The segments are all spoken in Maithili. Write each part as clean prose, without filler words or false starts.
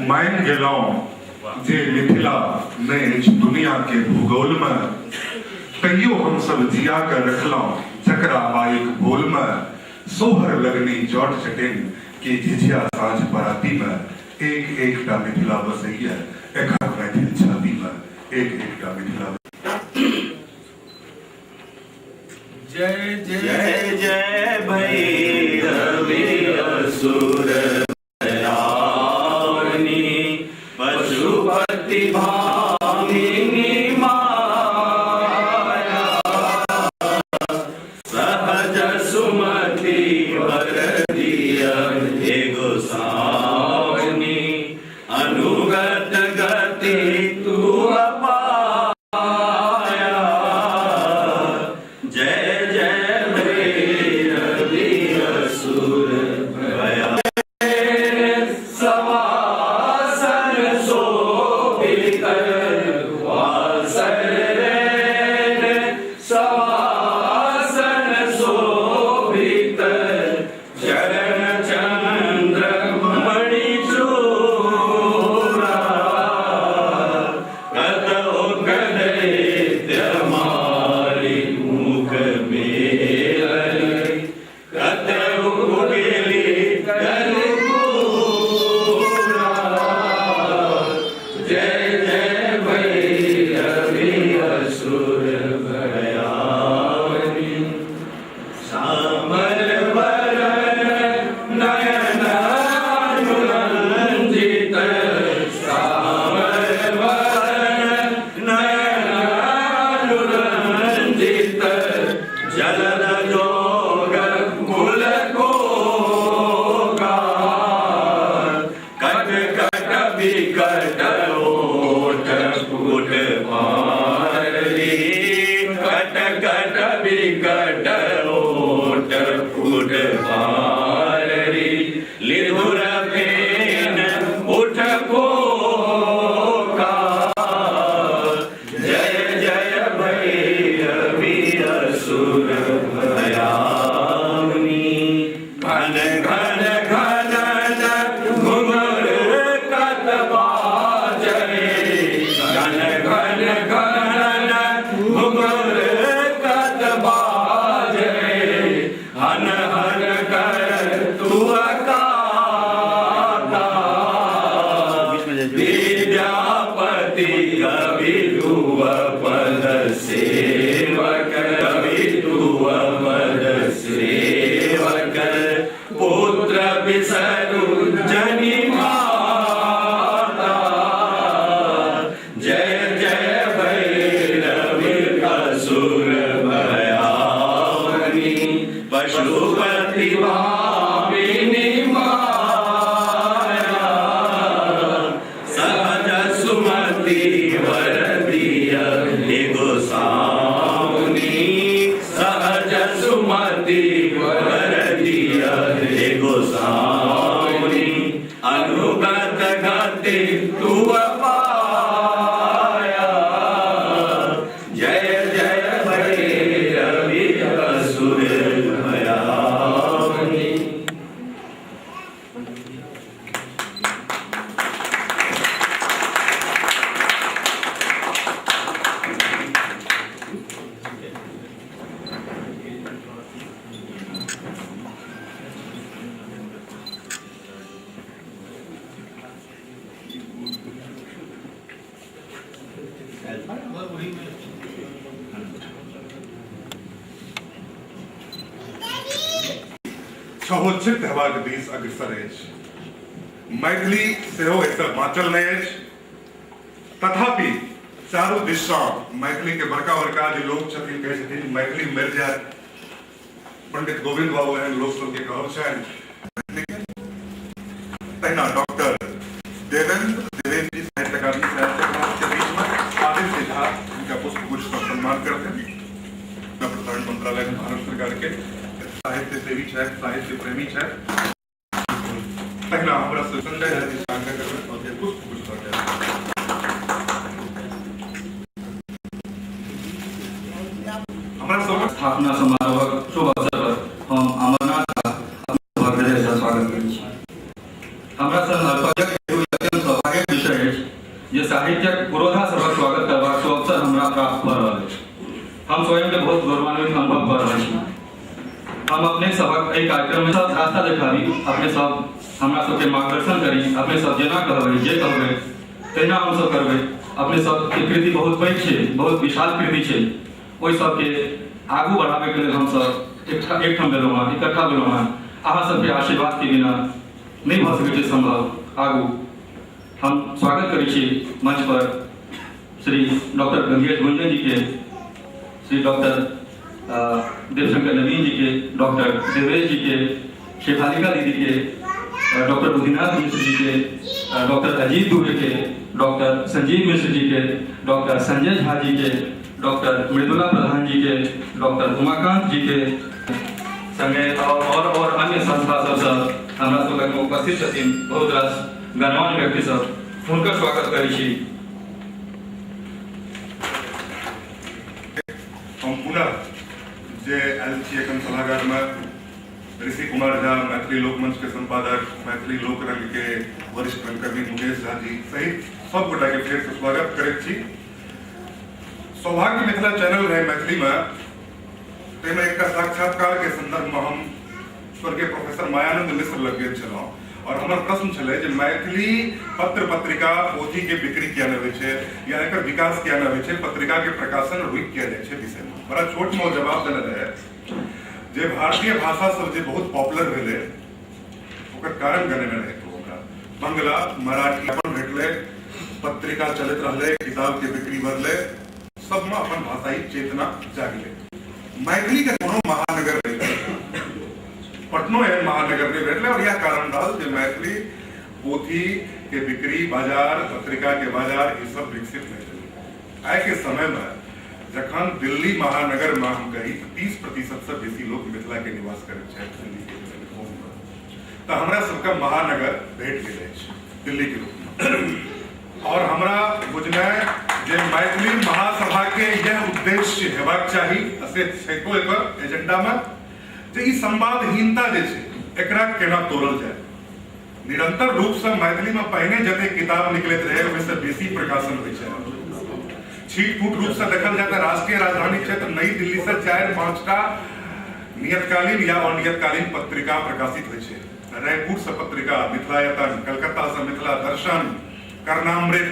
मानि गेलहुँ जे मिथिला नहि अछि दुनिया के भूगोल मे, तैयो हमसब जिया के रखलहुँ जकरा माइक बोल मे। सोहर लगनी जट जटिन के झिझिया साँझ पराती मे, एक एक टा मिथिला बसैया एखन मैथिल छाती मे, एक एक टा मिथिला। जय जय जय भैरवी असुर भयाउनि, पशुपति भामिनी माया, सहज सुमति वर दिय हे गोसाउनि, अनुगत गति तू पाया, जय जय भैरवी असुर भया। सवासन शोभित वासर रैन, सवासन शोभित चरण चंद्र मणि चूरा, कतौ दैत्य मारि मुख मेलनि, कतौ गेली कलपूरा, जय जय भैरवी असुर भयाउनि। सामर बरन नयन अनुरंजित, सामर बरन नयन अनुरंजित, जलद जोग कुल को कट कट बिकट ओठ फुट मारली, कट कट बिकट ओठ फुट मारली, लिधुर फेन उठ कोका, जय जय भैरवी असुर भयाउनि। घन घन घन घुंघरू कत बाजै, घन घन घन घुंघरू कत बाजै, हन हन कर तुअ काता, विद्यापति कवि तुअ पद सेवक, कवि तुअ पद सेवक, पुत्र बिसरु जनि माता, जय जय भैरवी असुर भयाउनि, पशुपति भामिनी माया, सहज सुमति वर दिय हे गोसाउनि, सहज सुमति वर दिय हे गोसाउनि, अनुगत गति तुअ पाया, जय जय भैरवी असुर भयाउनि। छहोछित हेबाक दिस अग्रसर अछि। मैथिली सेहो एहिसँ बाँचल नहि अछि। तथापि चारू दिससँ मैथिलीके बड़का बड़का जे लोक छथिन कहै छथिन मैथिली मरि जायत। पंडित गोविंद बाबू एहन लोक सबके कहब छनि। मैथिलीके तहिना डॉक्टर देवेंद्र देवेश जी साहित्य अकादमी से आयल छथि के बीचमे आदित्य झा हिनका पुष्प गुच्छ सँ सम्मान करथिन। प्रसारण मंत्रालय भारत सरकार के साहित्य सेवी छथि, साहित्य प्रेमी छथि। तहिना हमरा संजय झा जी आग्रह करबै पुष्प गुच्छ दऽ के। हमरा सबक स्थापना समारोहक शुभ अवसर पर हम अमरनाथ झा अपने सभक हृदयसँ स्वागत करैत छी। हमरा सन अल्पज्ञक हेतु ई अत्यंत सौभाग्यक विषय अछि जे साहित्यक पुरोधा सभक स्वागत करबाक सुअवसर हमरा प्राप्त भऽ रहल अछि। हम स्वयंके बहुत गौरवान्वित अनुभव कऽ रहल छी। हम अपने सभक एहि कार्यक्रममे सब रास्ता देखाबी, अपने सब हमरा सबके मार्गदर्शन करी, अपने सब जेना कहबै जे कहबै तहिना हमसब करबै। अपने सबके कृति बहुत पैघ छै, बहुत विशाल कृति छै, ओहि सबके आगू बढ़ाबैके लेल हमसब एकठाम भेलहुँ हँ, इकट्ठा भेलहुँ हँ। अहाँ सबके आशीर्वादके बिना नहि भऽ सकै छै सम्भव आगू। हम स्वागत करै छी मंच पर श्री डॉक्टर गंगेश गुंजन जी के, श्री डॉक्टर देवशंकर नवीन जी के, डॉक्टर देवेश जी के, शेफालिका दीदी के, डॉक्टर बुद्धिनाथ मिश्र जी के, डॉक्टर अजीत दुबे के, डॉक्टर संजीव मिश्र जी के, डॉक्टर संजय झा जी के, डॉक्टर मृदुला प्रधान जी के, डॉक्टर उमाकांत जी के संगे और और अन्य संस्था सबसँ हमरा सब लगमे उपस्थित छथिन बहुत रास गणमान्य व्यक्ति सब, हुनकर स्वागत करै छी। हम पुनः जे आयल छी एखन सभागारमे ऋषि कुमार झा, मैथिली लोकमंच के संपादक, मैथिली लोक रंग के वरिष्ठ रंगकर्मी मुकेश झा जी सहित सब गोटा के फेर से स्वागत करैत छी। सौभाग्य मिथिला चैनल रहे मैथिली में, ताहिमे एकटा साक्षात्कार के संदर्भ में हम स्वर्गीय प्रोफेसर मायानंद मिश्र लग गेल छलहुँ और हमर प्रश्न छलै जे मैथिली पत्र पत्रिका पोथी के बिक्री किया नहि होइ छै या एकर विकास किया नहि होइ छै, पत्रिका के प्रकाशन रुकि किया जाइ छै विषय में। बड़ा छोट में ओ जवाब देने रहे जे भारतीय भाषा सब जे बहुत पॉपुलर भेलै ओकर कारण गनेने रहै तो ओकरा बंगला मराठी अपन भेटलै, पत्रिका चलैत रहलै, किताब के बिक्री बढ़लै, सबमे अपन भाषाई चेतना जागलै। मैथिली के कोनो महानगर नहि भेटलै, पटनो एहन महानगर नहि भेटलै और यह कारण रहल जे मैथिली पोथी के बिक्री बाजार, पत्रिका के बाजार ई सब विकसित नहि भेलै। आइ के समय में जखन दिल्ली महानगर में हम कही तऽ 30% से बेसी लोग मिथिला के निवास करैत छथि दिल्ली के भूमि में, तऽ हमरा सबके महानगर भेट गेल अछि दिल्ली के रूप में। और हमरा बुझनाइ जे मैथिली महासभा के यह उद्देश्य हेबाक चाही, आ से छैको एकर एजेंडा में, जे ई संवादहीनता जे छै एकरा केना तोड़ल जाय। निरंतर रूप से मैथिली में पहिने जते किताब निकलैत रहे ओहिसँ बेसी प्रकाशन होइ छै। छीट फूट रूप से देखल जाय तऽ राष्ट्रीय राजधानी क्षेत्र नई दिल्ली से 4-5टा नियतकालीन या अनियतकालीन पत्रिका प्रकाशित होइ छै। रायपुर से पत्रिका मिथिलायतन, कलकत्ता से Mithila Darshan, Karnamrit,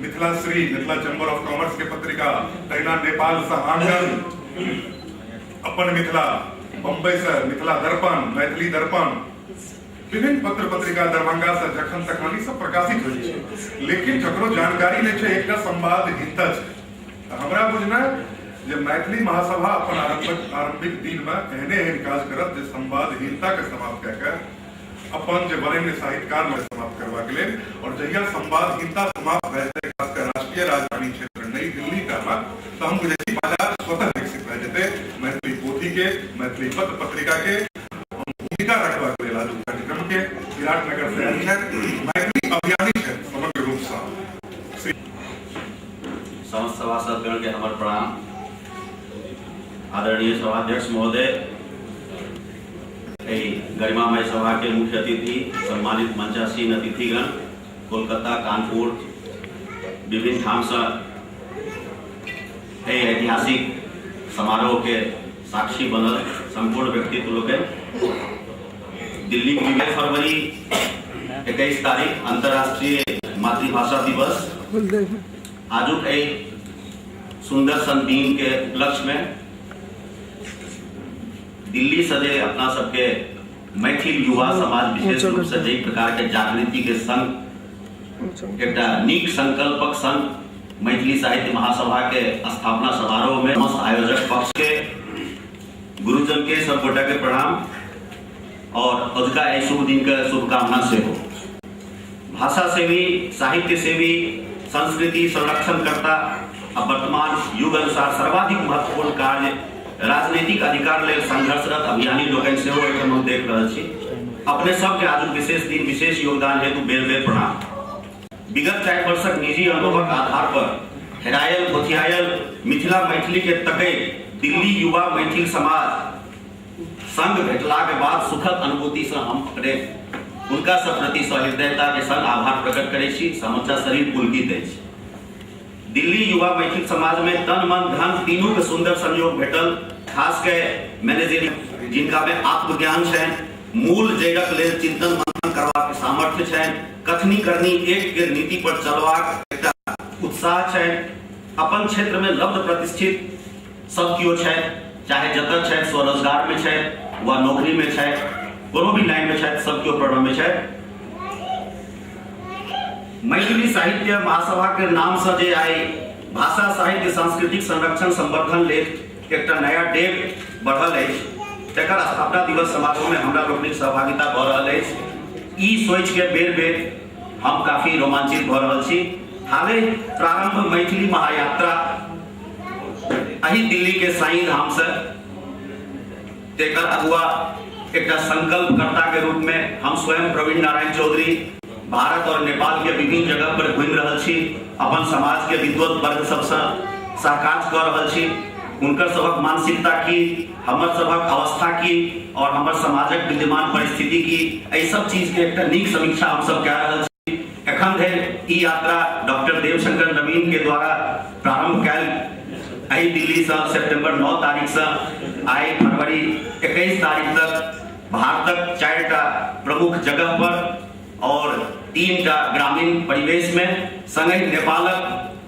Mithila Shri, Mithila chamber of commerce के पत्रिका, तहिना नेपाल से आंगन, अपन मिथिला, बम्बई से मिथिला दर्पण, मैथिली दर्पण, विभिन्न पत्र पत्रिका दरभंगा से जखन तखन ई सब प्रकाशित होइ छै, लेकिन ककरो जानकारी नहि छै, एकटा संवादहीनता छै। तऽ हमरा बुझना जे मैथिली महासभा अपन आरंभिक दिन में एहने एहन काज करत जे संवादहीनता के समाप्त कए के अपन जे वरेण्य साहित्यकार में समाप्त करबाक लेल, और जहिया संवादहीनता समाप्त भए जेतै खास कऽ राष्ट्रीय राजधानी क्षेत्र नई दिल्ली टा में, तऽ हम बुझै छी बाजार स्वतः विकसित भए जेतै। मैथिली पोथी के, मैथिली पत्र पत्रिका के हम भूमिका रखबाक लेल आजुक कार्यक्रम के विराटनगर से आयल छथि, मैथिली अभियानी छथि समग्र रूप सँ। समस्त सभासदगण के हमर प्रणाम। आदरणीय सभाध्यक्ष महोदय, एहि गरिमामय सभा के मुख्य अतिथि, सम्मानित मंचासीन अतिथिगण, कोलकाता, कानपुर, विभिन्न ठाम से एहि ऐतिहासिक समारोह के साक्षी बनल संपूर्ण व्यक्तित्व लोकनि, दिल्ली में फरवरी 21 तारीख अंतर्राष्ट्रीय मातृभाषा दिवस आजुक एहि सुंदर सन दिन के उपलक्ष्य में दिल्ली से जे अपना सबके मैथिल युवा समाज विशेष रूप से जाहि प्रकार के जागृति के संग एकटा नीक संकल्पक संग मैथिली साहित्य महासभा के स्थापना समारोह में समस्त आयोजक पक्ष के गुरुजन के सब गोटा के प्रणाम और अजुका एहि शुभ दिन के शुभकामना सेहो। भाषा सेवी, साहित्य सेवी, संस्कृति संरक्षणकर्ता आ वर्तमान युग अनुसार सर्वाधिक महत्वपूर्ण कार्य राजनीतिक अधिकार लेल संघर्षरत अभियानी लोकनि सेहो एहिठाम हम देख रहल छी। अपने सबके आजुक विशेष दिन विशेष योगदान हेतु बेर बेर प्रणाम। विगत 4 वर्षक निजी अनुभवक आधार पर हेरायल भोथियायल मिथिला मैथिली के तकैत दिल्ली युवा मैथिल समाज संग भेटलाक बाद सुखद अनुभूति से हम अपने हुनका सब प्रति सहृदयता के संग आभार प्रकट करै छी। समूचा शरीर पुलकित अछि। दिल्ली युवा मैथिल समाज में तन मन धन तीनू के सुंदर संयोग भेटल। खास के मैनेजरी जिनका में आत्मज्ञान छनि, मूल जड़क लेल चिंतन मंथन करबाक सामर्थ्य छनि, कथनी करनी एक के नीति पर चलबाक एकटा उत्साह छनि, अपन क्षेत्र में लब्ध प्रतिष्ठित सब केओ छथि, चाहे जतऽ छथि, स्वरोजगार में छथि वा नौकरी में छथि, कोनो भी लाइन में छथि, सब केओ प्रणम्य छथि। मैथिली साहित्य महासभा के नाम से जे आई भाषा साहित्य सांस्कृतिक संरक्षण संवर्धन लेल एकटा नया डेग बढ़ल अछि, तकर स्थापना दिवस समारोह में हमरा लोकनिक सहभागिता भऽ रहल अछि। ई सोचि के बेर बेर हम काफी रोमांचित भऽ रहल छी। हाले प्रारंभ मैथिली महायात्रा एहि दिल्ली के साईं धाम से, तेकर अगुआ एकटा संकल्पकर्ता के रूप में हम स्वयं प्रवीण नारायण चौधरी भारत और नेपाल के विभिन्न जगह पर घूमि रहल छी, अपन समाज के विद्वत वर्ग सबसँ सहकार्य कऽ रहल छी। हुनकर सभक मानसिकता की, हमर सभक अवस्था की और हमर समाजक विद्यमान परिस्थिति की, एहि सब चीज के एकटा नीक समीक्षा हम सब कए रहल छी। एखन धरि ई यात्रा डॉक्टर देवशंकर नवीन के द्वारा प्रारंभ कयल एहि दिल्लीसँ सेप्टेम्बर 9 तारीखसँ आइ फरवरी 21 तारीख तक भारतक 4टा प्रमुख जगह पर और 3टा ग्रामीण परिवेशमे, संगहि नेपालक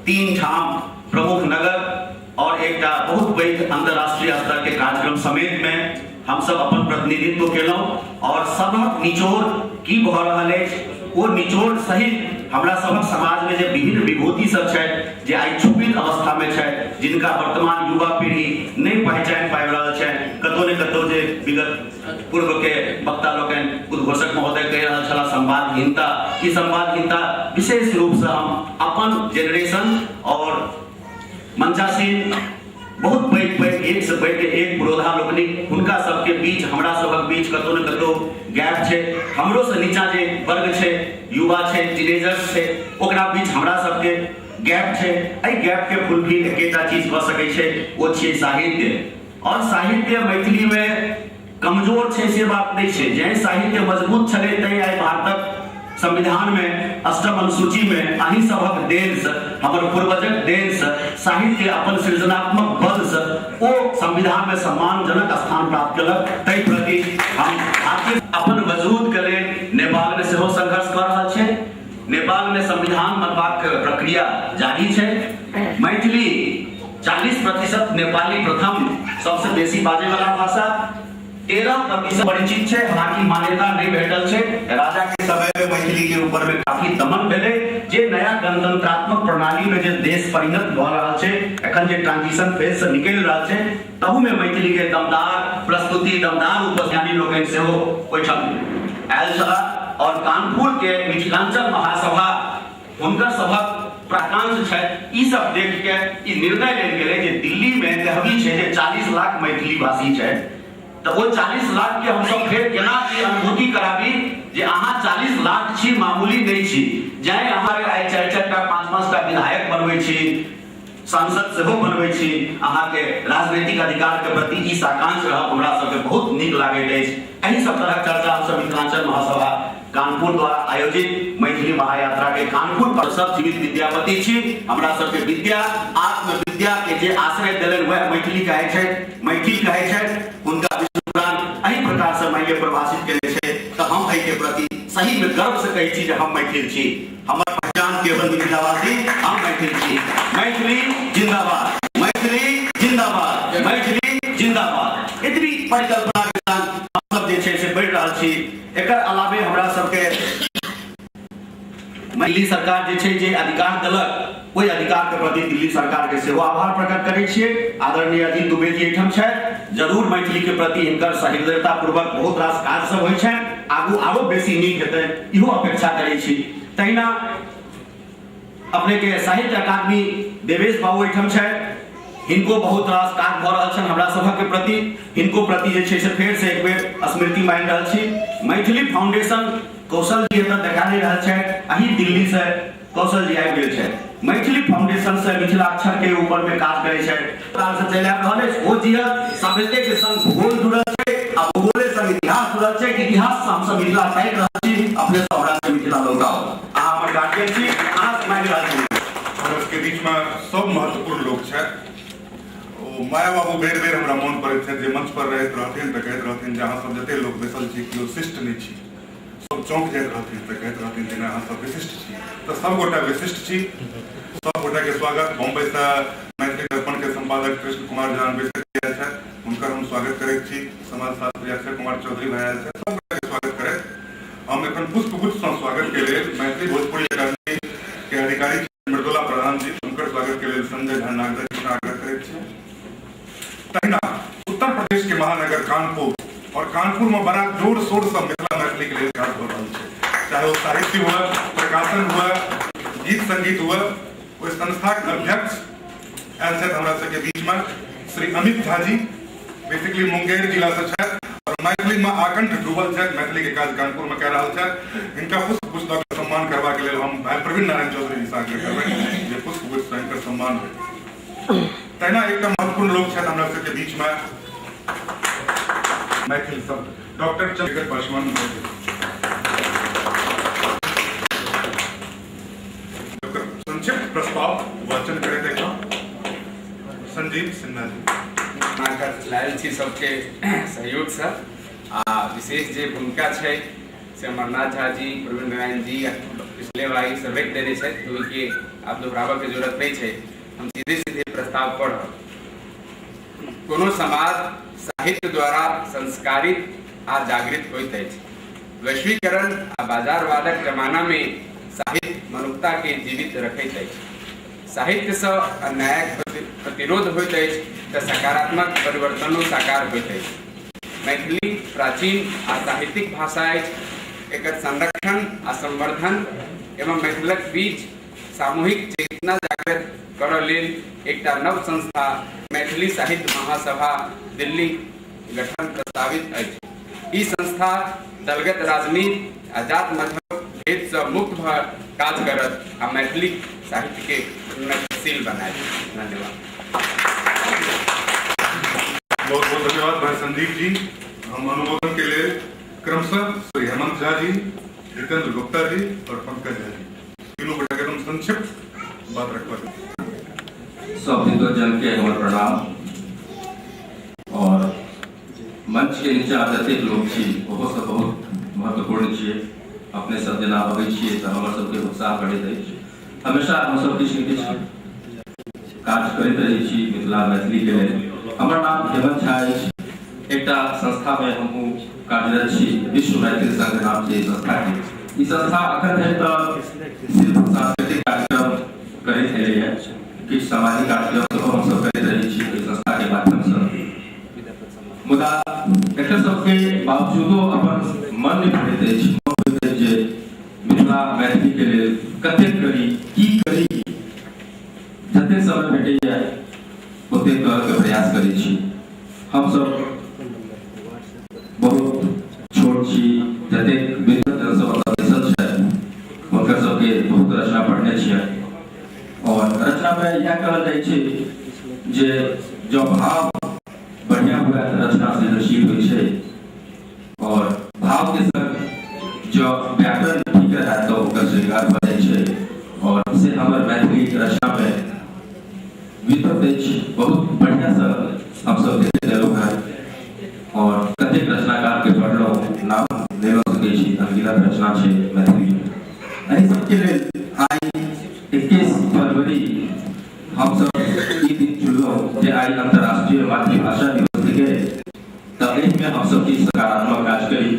3 ठाम प्रमुख नगर और एकटा बहुत पैघ अंतर्राष्ट्रीय स्तर के कार्यक्रम समेत में हम सब अपन प्रतिनिधित्व केलहुँ और सबहक निचोड़ की भऽ रहल अछि, ओ निचोड़ सहित हमरा सबहक समाज में जे विभिन्न विभूति सब छथि, जे आइ छुपित अवस्था में छथि, जिनका वर्तमान युवा पीढ़ी नहि पहचानि पाबि रहल छथि, कतौ ने कतौ जे विगत पूर्व के वक्ता लोकनि उद्घोषक महोदय कहि रहल छलाह संवादहीनता, ई संवादहीनता विशेष रूप से हम अपन जेनरेशन और मंचासीन बहुत पैघ पैघ एक से बढ़ि के एक पुरोधा लोकनिक हुनका सबके बीच हमरा सबक बीच कतौ ने कतौ गैप छै। हमरो से नीचा जे वर्ग छै, युवा छै, टीनेजर्स छै, ओकरा बीच हमरा सबके गैप छै। एहि गैप के फुलफिल एकेटा चीज कऽ सकै छै, ओ छियै साहित्य। और साहित्य मैथिली में कमजोर छै से बात नहीं छै। जै साहित्य मजबूत छलै तै आइ भारतक संविधान में अष्टम अनुसूची में अही सबहक देन से, हमर पूर्वजक देन से, साहित्य अपन सृजनात्मक बल से ओ संविधान में सम्मानजनक स्थान प्राप्त केलक। ताहि प्रति हम भारतीय अपन वजूद के लेल नेपाल में सेहो संघर्ष कऽ रहल छै। नेपाल में संविधान बनबाक प्रक्रिया जारी छै। मैथिली 40% नेपाली प्रथम सबसे बेसी बाजे वाला भाषा, 13% परिचित छै, हालांकि मान्यता नहीं भेटल छै। राजा के समय में मैथिली के ऊपर में काफी दमन भेलै। जे नया गणतंत्रात्मक प्रणाली में जे देश परिणत भऽ रहल छै, एखन जे ट्रांजिशन फेज से निकलि रहल छै, तहू में मैथिली के दमदार प्रस्तुति, दमदार उपज्ञानी लोकनि सेहो ओहिठाम आयल छलाह। और कानपुर के मिथिलांचल महासभा हुनकर सभक प्राकांक्ष छथि। ई सब देख के ई निर्णय लेल गेलै जे दिल्ली में कहबी छै जे 40 लाख मैथिली भाषी छै, तऽ ओ 40 लाख के हमसब फेर केना ई अनुभूति कराबी जे अहाँ 40 लाख छी, मामूली नहि छी। जाहि अहाँ आइ 4-4टा 5-5टा विधायक बनबै छी, सांसद सेहो बनबै छी, अहाँके राजनीतिक अधिकार के प्रति ई साकांक्ष रहब हमरा सबके बहुत नीक लागैत अछि। एहि सब तरहक चर्चा हमसब मिथिलांचल महासभा कानपुर द्वारा आयोजित मैथिली महायात्रा के कानपुर पर सब जीवित विद्यापति छी। हमरा सबके विद्या आत्मविद्या के जे आश्रय देलनि वएह मैथिली कहै छथि, मैथिल कहै छथि। हुनका विष्णुपुराण एहि प्रकार से मानि परिभाषित केने छै। तऽ हम एहि के प्रति सही में गर्व से कहै छी जे हम मैथिल छी, हमर पहचान केवल मिथिलावासी, हम मैथिल छी। मैथिली जिंदाबाद, मैथिली जिंदाबाद, मैथिली जिंदाबाद। एतबी परिकल्पना के संग हम सब जे छै से बढ़ि रहल छी। एकर अलावे हमरा सबके दिल्ली सरकार जे छै जे अधिकार देलक, ओहि अधिकार के प्रति दिल्ली सरकार के सेहो आभार प्रकट करै छियै। आदरणीय अजीत दुबे जी एहिठाम छथि, जरूर मैथिली के प्रति हिनकर सहृदयता पूर्वक बहुत रास काज सब होइ छनि, आगू आरो बेसी नीक हेतै इहो अपेक्षा करै छी। तहिना अपने के साहित्य अकादमी देवेश बाबू एहिठाम छथि, हिनको बहुत रास काज भऽ रहल छनि हमरा सभक प्रति। हिनको प्रति जे छै से फेरसँ एक बेर स्मृति मानि रहल छी। मैथिली फाउंडेशन कौशल जी एतऽ देखा नहि रहल छथि, अही दिल्लीसँ कौशल जी आबि गेल छथि। मैथिली फाउंडेशन से मिथिलाक्षर के ऊपर में काज करै छथि। काल से चलि आबि रहल अछि ओ जियत। सभ्यते के संग भूगोल जुड़ल छै आ भूगोले संग इतिहास जुड़ल छै। इतिहास से हमसब मिथिला ताकि रहल छी, अपने सब हमरा से मिथिला लौटाउ। अहाँ हमर गार्जियन छी, अहाँ से मांगि रहल छी। हमरा सबके बीचमे सब महत्वपूर्ण लोक छथि। ओ माया बाबू बेर बेर हमरा मोन पड़ैत छथि जे मंच पर रहैत रहथिन तऽ कहैत रहथिन जे अहाँ सब जते लोक बैसल छी केओ शिष्ट नहि छी। सब चौंक जाइत रहथिन तऽ कहैत रहथिन जे नहि अहाँ सब विशिष्ट छी। तऽ सब गोटा विशिष्ट छी, सब गोटा के स्वागत। बम्बई से मैथिली दर्पण के संपादक कृष्ण कुमार झा बैसक आयल छथि, हुनकर हम स्वागत करैत छी। समाजशास्त्री अक्षय कुमार चौधरी भाई आयल छथि, सब गोटा के स्वागत करैत हम एखन पुष्पगुच्छ सँ स्वागत के लेल मैथिली भोजपुरी अकादमी के अधिकारी मृदुला प्रधान जी, हुनकर स्वागत के लेल संजय झा नागदह जी से आग्रह करैत छी। तहिना उत्तर प्रदेश के महानगर कानपुर, और कानपुर में बड़ा जोर शोर से मिथिला मैथिली के लेल काज हो रहल छै, चाहे वो साहित्य हुए, प्रकाशन हुए, गीत संगीत हुए। ओहि संस्थाक अध्यक्ष आयल छथि हमरा सबके बीच में श्री अमित झा जी, बेसिकली मुंगेर जिला से छथि और मैथिली में आकंठ डूबल छथि, मैथिली के काज कानपुर में कए रहल छथि। हिनका पुष्प गुच्छ दऽ के सम्मान करबाक लेल हम भाई प्रवीण नारायण चौधरी जी से आग्रह करबनि जे पुष्प गुच्छ से हिनकर सम्मान होय। तहिना एकटा महत्वपूर्ण लोक छथि हमरा सबके बीच में मैथिल शब्द डॉक्टर चंद्रशेखर पासवान। संक्षिप्त प्रस्ताव वाचन करैत एकटा संजीव सिन्हा जी। अहाँके लायल छी सबके सहयोगसँ आ विशेष जे भूमिका छै से अमरनाथ झा जी, प्रवीण नारायण जी आ पिछले भाई सब रखि देने छथि, ओहिके आब दोहराबऽके जरूरत नहि छै। हम सीधे सीधे प्रस्ताव पढ़ब। कोनो समाज साहित्य द्वारा संस्कारित आ जागृत होइत अछि। वैश्वीकरण आ बाजारवादक जमानामे साहित्य मनुखताके जीवित रखैत अछि। साहित्यसँ अन्यायक प्रतिरोध होइत अछि तऽ सकारात्मक परिवर्तनो साकार होइत अछि। मैथिली प्राचीन आ साहित्यिक भाषा अछि। एकर संरक्षण आ संवर्धन एवं मैथिलक बीच सामूहिक चेतना जागृत करऽ लेल एकटा नव संस्था मैथिली साहित्य महासभा दिल्ली गठन प्रस्तावित अछि। ई संस्था दलगत राजनीति आ जात मजहब भेदसँ मुक्त भऽ काज करत आ मैथिली साहित्यके उन्नतिशील बनायत। धन्यवाद। बहुत बहुत धन्यवाद भाई संदीप जी। हम अनुमोदन के लिए क्रमशः श्री हेमंत झा जी, जितेंद्र गुप्ता जी और पंकज झा जी तीनों गोटा के एकदम संक्षिप्त बात रखवा। सब विद्वजन के हमर प्रणाम और मंच के नीचा जतेक लोग छी ओहो सब बहुत महत्वपूर्ण छियै। अपने सब जेना अबै छियै तऽ हमर सबके उत्साह बढ़ैत अछि। हमेशा हमसब किछु ने किछु काज करैत रहै छी मिथिला मैथिली के लेल। हमर नाम हेमंत झा अछि। एकटा संस्था में हमहूँ कार्यरत छी, विश्व मैथिल संघ नाम छै संस्था के। ई संस्था अखन धरि तऽ सिर्फ सांस्कृतिक कार्यक्रम करैत एलैए, किछु सामाजिक कार्यक्रम सेहो हमसब करैत रहै छी एहि संस्था के माध्यमसँ। मुदा एकर सबके बावजूदो अपन मन नहि भरैत अछि। मन होइत अछि जे मिथिला मैथिली के लेल कतेक करी, की करी। जतेक समय भेटैए ओतेक करऽके प्रयास करै छी। हमसब बहुत छोट छी, जतेक विद्वत सब ओतऽ बैसल छथि हुनकर सबके बहुत रचना पढ़ने छियनि और रचनामे इएह कहल जाइ छै जे जँ भाव बढ़िआँ हुए तऽ रचना सृजनशील होइ छै और भावके संग जँ व्याकरण ठीक रहए तऽ ओकर श्रृंगार भऽ जाइ छै और से हमर मैथिली रचनामे विद्वत अछि। बहुत बढ़िआँसँ हमसब देखैत एलहुँ हेँ और कतेक रचनाकारके पढ़लहुँ, नाम नहि लऽ सकै छी, अनगिनत रचना छै मैथिलीमे। एहि सबके लेल आइ 21 फरवरी हमसब ई दिन चुनलहुँ जे आइ अंतर्राष्ट्रीय मातृभाषा दिवस थिकै, तऽ एहिमे हमसब किछु सकारात्मक काज करी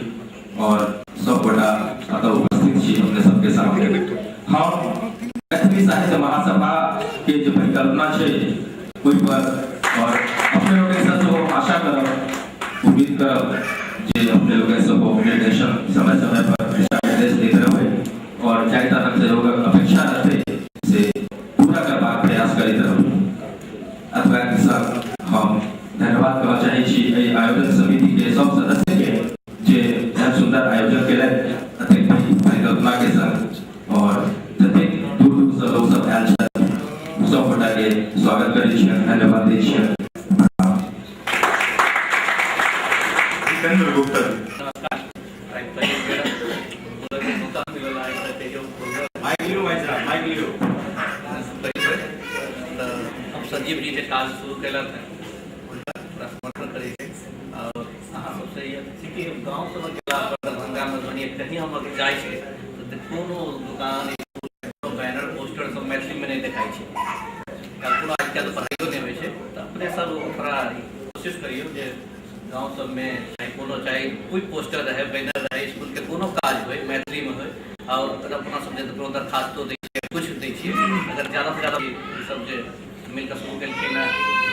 और सब गोटा एतऽ उपस्थित छी अपने सबके सामने। हम मैथिली साहित्य महासभा के जे परिकल्पना छै ओहि पर और अपने लोकनिसँ सेहो आशा करब, उम्मीद करब जे अपने लोकनि सेहो निर्देशन समय समय पर दिशा निर्देश दैत रहबै और जाहि तरहक सहयोगक अपेक्षा रहतै से पूरा करबाक प्रयास करैत रहबै। अथवा सब सदस्य के जे एहन सुंदर आयोजन केलथि अतेक पैघ परिकल्पना के संग और जतेक दूर दूर से लोग सब आयल छथि सब गोटा के स्वागत करै छियनि, धन्यवाद दै छियनि। जितेंद्र गुप्ता जी। नमस्कार। आइ पहिल बेर बोलयके मौका मिलल आइ तैयो बोलब। माइक लियौ भाइ साहब, माइक लियौ। पहिल बेर तऽ हम संजीव जी जे काज शुरू केलथि हेँ हुनका पूरा समर्थन करै छी आओर अहाँ सबसँ ई अथी कि गाँव सबमे गेला पर दरभंगा मधुबनी कहीं हम अगर जाइ छी तऽ कोनो दोकान कोनो बैनर पोस्टर सब मैथिलीमे नहि देखाइ छै। कोनो आजकल पढ़ाइयो नहि होइ छै तऽ अपने सब थोड़ा कोशिश करियौ जे गाँव सबमे चाहे कोनो चाहे कोइ पोस्टर रहै, बैनर रहै, इसकुलके कोनो काज होइ मैथिलीमे होइ। आओर अगर अपना सब जे कोनो दरखास्तो दै छियै, किछु दै छियै, अगर ज्यादासँ ज्यादा ई सब जे मिलकऽ शुरू केलखिन हँ।